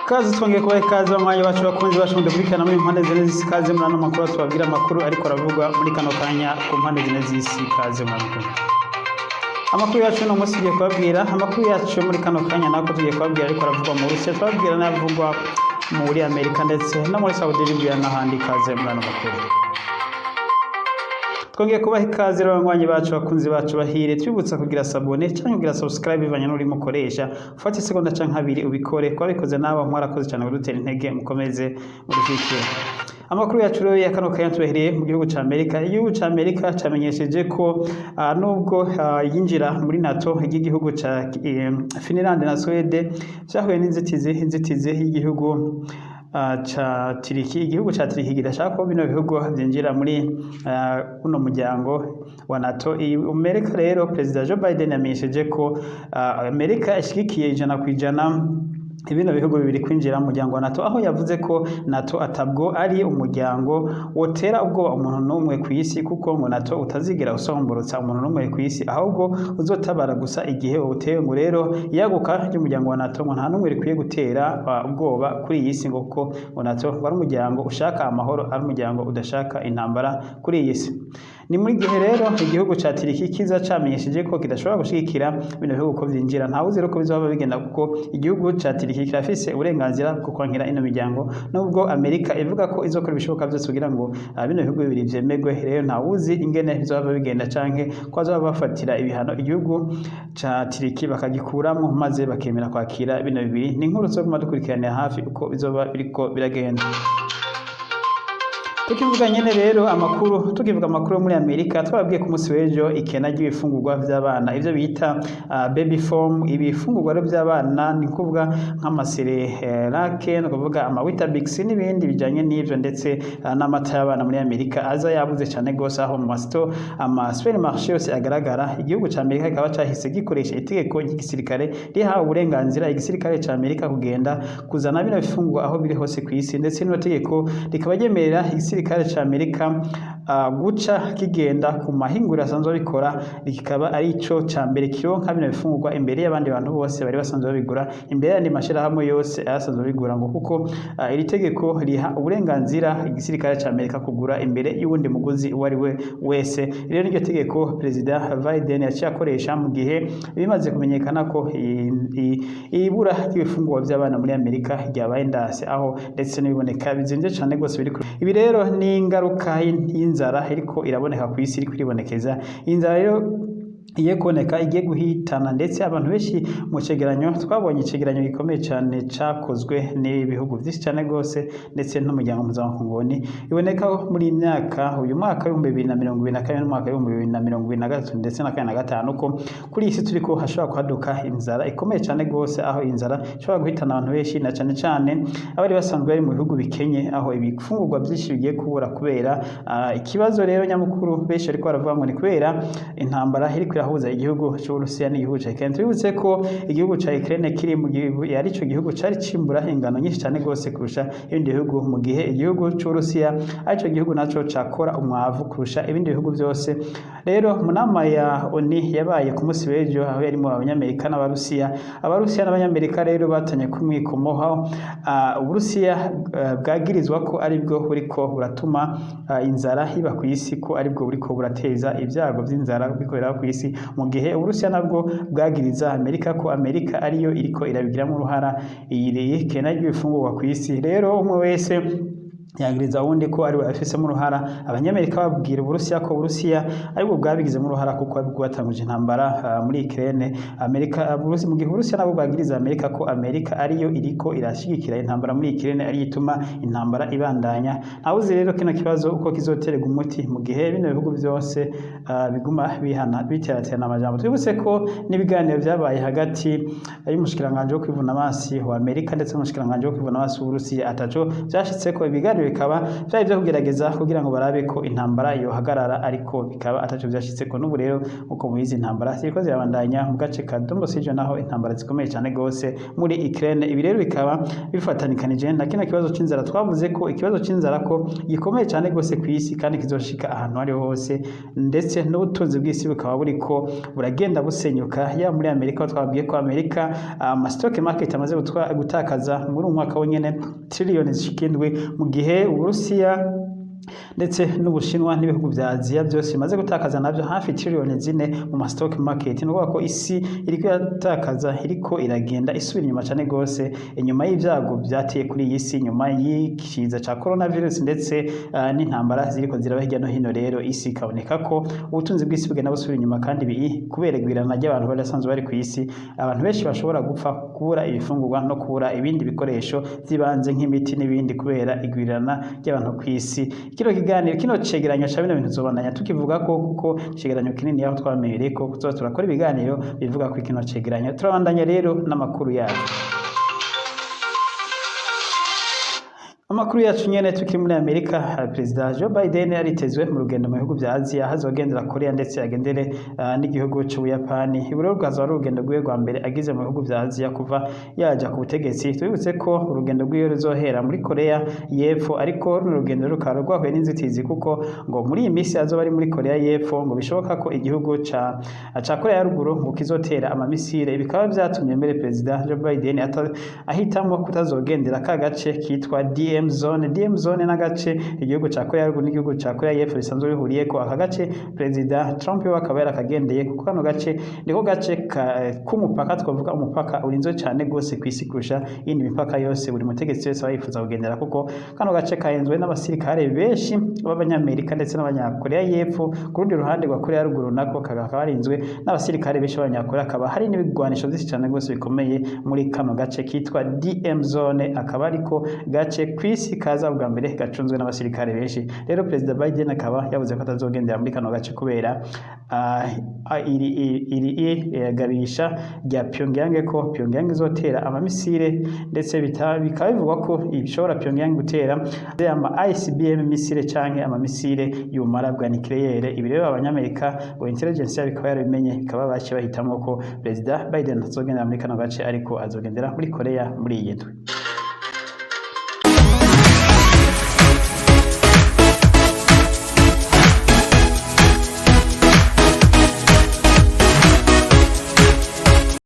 Kaze, twongeye kubaha ikaze banywanyi bacu, bakunzi bacu mudukurikirana muri mpande zine z'isi. Kaze muri ano makuru, tubabwira amakuru ariko aravugwa muri kano kanya ku mpande zine z'isi. Kaze muri ano makuru. Amakuru yacu uno munsi, tugiye kubabwira amakuru yacu muri kano kanya nako tugiye kubabwira ariko aravugwa mu Burusiya, tubabwira n'ayavugwa muri Amerika ndetse no muri Saudi Arabia n'ahandi. Kaze muri ano makuru. Twongeye kubaha ikaze rero abanywanyi bacu, bakunzi bacu bahire. Twibutsa kugira s'abonner cyangwa kugira subscribe bivanye n'urimo ukoresha. Ufate isegonda canke abiri ubikore. Kwabikoze nabo mwarakoze cyane kudutera intege, mukomeze mudushyigikire. Amakuru yacu rero ya kano kanya tubahereye mu gihugu ca Amerika. Igihugu ca Amerika camenyesheje ko nubwo yinjira muri NATO ry'igihugu ca Finland na Swede cyahuye n'inzitizi, inzitizi y'igihugu ca Turiki. Igihugu ca Turiki kidashaka ko bino bihugu byinjira muri uno muryango wa NATO. Amerika rero, Perezida Joe Biden yamenyesheje ko Amerika ishigikiye 100% bino bihugu bibiri kwinjira mu muryango wa NATO, aho yavuze ko NATO atabwo ari umuryango wotera ubwoba umuntu n'umwe ku isi, kuko ngo NATO utazigera usomborotsa umuntu n'umwe ku isi, ahubwo uzotabara gusa igihe utewe. Ngo rero iyaguka ry'umuryango wa NATO ngo nta n'umwe rikwiye gutera ubwoba kuri iyi si, ngo kuko ngo NATO ngo ari umuryango ushaka amahoro, ari umuryango udashaka intambara kuri iyi si. Ni muri gihe rero igihugu ca Turiki kiza camenyesheje ko kidashobora gushigikira bino bihugu ko vyinjira. Ntawe uzi rero ko bizoba bigenda, kuko igihugu ca Turiki kirafise uburenganzira bwo kwankira ino miryango, nubwo Amerika ivuga ko izokora ibishoboka byose kugira ngo bino bihugu bibiri vyemegwe. Rero ntawuzi ingene bizoba bigenda, canke ko bazoba bafatira ibihano igihugu ca Turiki bakagikuramwo maze bakemera kwakira bino bibiri. Ni inkuru tuzoguma dukurikiranira hafi uko bizoba biriko biragenda. Tukivuga nyene rero amakuru, tukivuga amakuru yo muri Amerika, twababwiye ku munsi w'ejo ikena ry'ibifungurwa vy'abana, ivyo bita baby food. Ibifungurwa rero vy'abana ni kuvuga nk'ama Cerelac, ni kuvuga ama Weetabix n'ibindi bijanye n'ivyo, ndetse n'amata y'abana muri Amerika aza yabuze cane gose, aho mu masito, ama supermarché yose agaragara. Igihugu ca Amerika kikaba cahise gikoresha itegeko ry'igisirikare rihawe uburenganzira igisirikare ca Amerika kugenda kuzana bino bifungurwa aho biri hose kw'isi, ndetse n'ino tegeko rikaba ryemerera igisirikare ca Amerika guca kigenda ku mahinguriro asanzwe abikora, kikaba ari ico ca mbere kironka bino bifungurwa imbere y'abandi bantu bose bari basanzwe babigura, imbere y'andi mashirahamwe yose ayasanzwe babigura, ngo kuko iri tegeko riha uburenganzira igisirikare ca Amerika kugura imbere y'uwundi muguzi uwo ari we wese. Rero niryo tegeko Perezida Biden yaciye akoresha mu gihe bimaze kumenyekana ko ibura ry'ibifungurwa vy'abana muri Amerika ryabaye ndase, aho ndetse n'ibiboneka bizimvye cane gose. Biri ibi rero ni ingaruka y'inzara iriko iraboneka kw'isi, iriko iribonekeza. Inzara rero igiye kuboneka, igiye guhitana ndetse abantu benshi. Mu cegeranyo twabonye, icegeranyo gikomeye cyane cakozwe n'ibihugu vyinshi cyane gose ndetse n'umuryango mpuzamakungu, iboneka ko muri iyi myaka, uyu mwaka w'2022 n'umwaka w'2023 ndetse na kane na gatanu, ko kuri iyi si turiko hashobora kuhaduka inzara ikomeye cyane gose, aho inzara ishobora guhitana abantu benshi, na cane cane abari basanzwe bari mu bihugu bikenye, aho ibifungurwa byinshi bigiye kubura kubera ikibazo rero nyamukuru benshi ariko baravuga ngo ni kubera intambara iriko irahuza igihugu c'Uburusiya n'igihugu ca Ukraine. Tubibutse ko igihugu ca Ukraine kiri mu gihugu yari ico gihugu cari cimbura ingano nyinshi cyane gose kurusha ibindi bihugu, mu gihe igihugu c'Uburusiya arico gihugu naco cakora umwavu kurusha ibindi bihugu byose. Rero mu nama ya ONU yabaye ku munsi w'ejo, aho yarimo Abanyamerika n'Abarusiya, Abarusiya n'Abanyamerika rero batanye kumwikomoho. Uburusiya bwagirizwa ko aribwo buriko buratuma inzara iba ku isi, ko aribwo buriko burateza ibyago vy'inzara biriko biraba ku isi, mu gihe Uburusiya nabwo bwagiriza Amerika ko Amerika ariyo iriko irabigiramo uruhara iyi kena ry'ibifungurwa ku isi. Rero umwe wese yagiriza wundi ko ari we abifisemo uruhara. Abanyamerika babwira Uburusiya ko Uburusiya aribwo bwabigizemo uruhara, kuko aribwo bwatanguje intambara muri Ukraine. Amerika Uburusiya, mu gihe Uburusiya nabwo bwagiriza Amerika ko Amerika ariyo iriko irashigikira intambara muri Ukraine, ariyo ituma intambara ibandanya. Ntawuzi rero kino kibazo uko kizoterwa umuti mu gihe bino bihugu vyose biguma bihana, biteraterana amajambo. Twibutse ko n'ibiganiro vyabaye hagati y'umushikiranganji wo kwivuna amazi wa Amerika ndetse n'umushikiranganji wo kwivuna amazi w'Uburusiya ataco vyashitseko. Ibiganiro bikaba vyari vyo kugerageza kugira ngo barabe ko intambara yohagarara, ariko bikaba ataco vyashitseko. N'ubu rero, uko mubizi, intambara ziriko zirabandanya mu gace ka Donbas region, naho intambara zikomeye cyane gose muri Ukraine. Ibi rero bikaba bifatanikanije na kino kibazo c'inzara. Twavuze ko ikibazo c'inzara ko gikomeye cyane gose ku isi kandi kizoshika ahantu ariho hose, ndetse n'ubutunzi bw'isi bukaba buriko buragenda busenyuka, yaba muri Amerika, aho twabwiye ko Amerika ama stock market amaze gutakaza muri uyu mwaka wonyene triliyoni zishika 7, mu gihe Uburusiya ndetse n'Ubushinwa n'ibihugu vya Aziya byose bimaze gutakaza navyo hafi triliyoni 4 mu ma stock market. Ni ukuvuga ko isi iriko iratakaza, iriko iragenda isubira inyuma cane gose inyuma y'ivyago vyateye kuri iyi si nyuma y'ikiza ca coronavirus, ndetse n'intambara ziriko ziraba hirya no hino. Rero isi ikaboneka ko ubutunzi bw'isi bugenda busubira inyuma, kandi ibi kubera igwirana ry'abantu bari basanzwe bari ku isi, abantu benshi bashobora gupfa kubura ibifungurwa no kubura ibindi bikoresho by'ibanze nk'imiti n'ibindi kubera igwirana ry'abantu ku isi. Kino kiganiro, kino cegeranyo ca bino bintu, tuzobandanya tukivuga ko, kuko cegeranyo kinini aho twamenyereye ko kuzoza turakora ibiganiro bivuga kuri kino cegeranyo. Turabandanya rero n'amakuru yacu. Amakuru yacu nyene tukiri muri Amerika, Perezida Joe Biden yaritezwe mu rugendo mu bihugu vya Aziya, aho azogendera Korea ndetse agendere n'igihugu c'Ubuyapani. Ibi rero rwazoba ari urugendo rwiwe rwa mbere agize mu bihugu vya Aziya kuva yaja ku butegetsi. Tubibutse ko urugendo rwiwe ruzohera muri Korea y'Epfo, ariko runo rugendo rukaba rwahuye n'inzitizi, kuko ngo muri iyi minsi azoba ari muri Korea y'Epfo ngo bishoboka ko igihugu ca Korea ya ruguru ngo kizotera amamisire. Bikaba vyatumye mbere Perezida Joe Biden ahitamwo kutazogendera ka gace kitwa DM zone. DM zone n'agace igihugu ca Korea ya ruguru n'igihugu ca Korea y'Epfo bisanzwe bihuriyeko. Aka gace Perezida Trump we akaba yarakagendeye, kuko kano gace niko gace k'umupaka, twavuga umupaka urinzwe cane gose kw'isi kurusha iyindi mipaka yose buri mutegetsi wese aba yifuza kugendera, kuko kano gace kahenzwe n'abasirikare benshi b'Abanyamerika ndetse n'Abanyakorea y'Epfo. Ku rundi ruhande rwa Korea ya ruguru nako kakaba karinzwe n'abasirikare benshi b'Abanyakorea, hakaba hari n'ibigwanisho vyinshi cane gose bikomeye muri kano gace kitwa DM zone, akaba ariko gace kw'isi kaza bwa mbere gacunzwe n'abasirikare benshi. Rero Perezida Biden akaba yavuze ko atazogendera muri kano gace kubera iri gabisha rya Pyongyang, ko Pyongyang izotera amamisire, ndetse bikaba bivugwa ko ishobora Pyongyang gutera ama ICBM misile canke amamisire y'ubumara bwa nucléaire. Ibi rero Abanyamerika ngo intelligence yabo ikaba yarabimenye, bikaba baciye bahitamwo ko Perezida Biden atazogendera muri kano gace, ariko azogendera muri Korea muri iyi ndwi.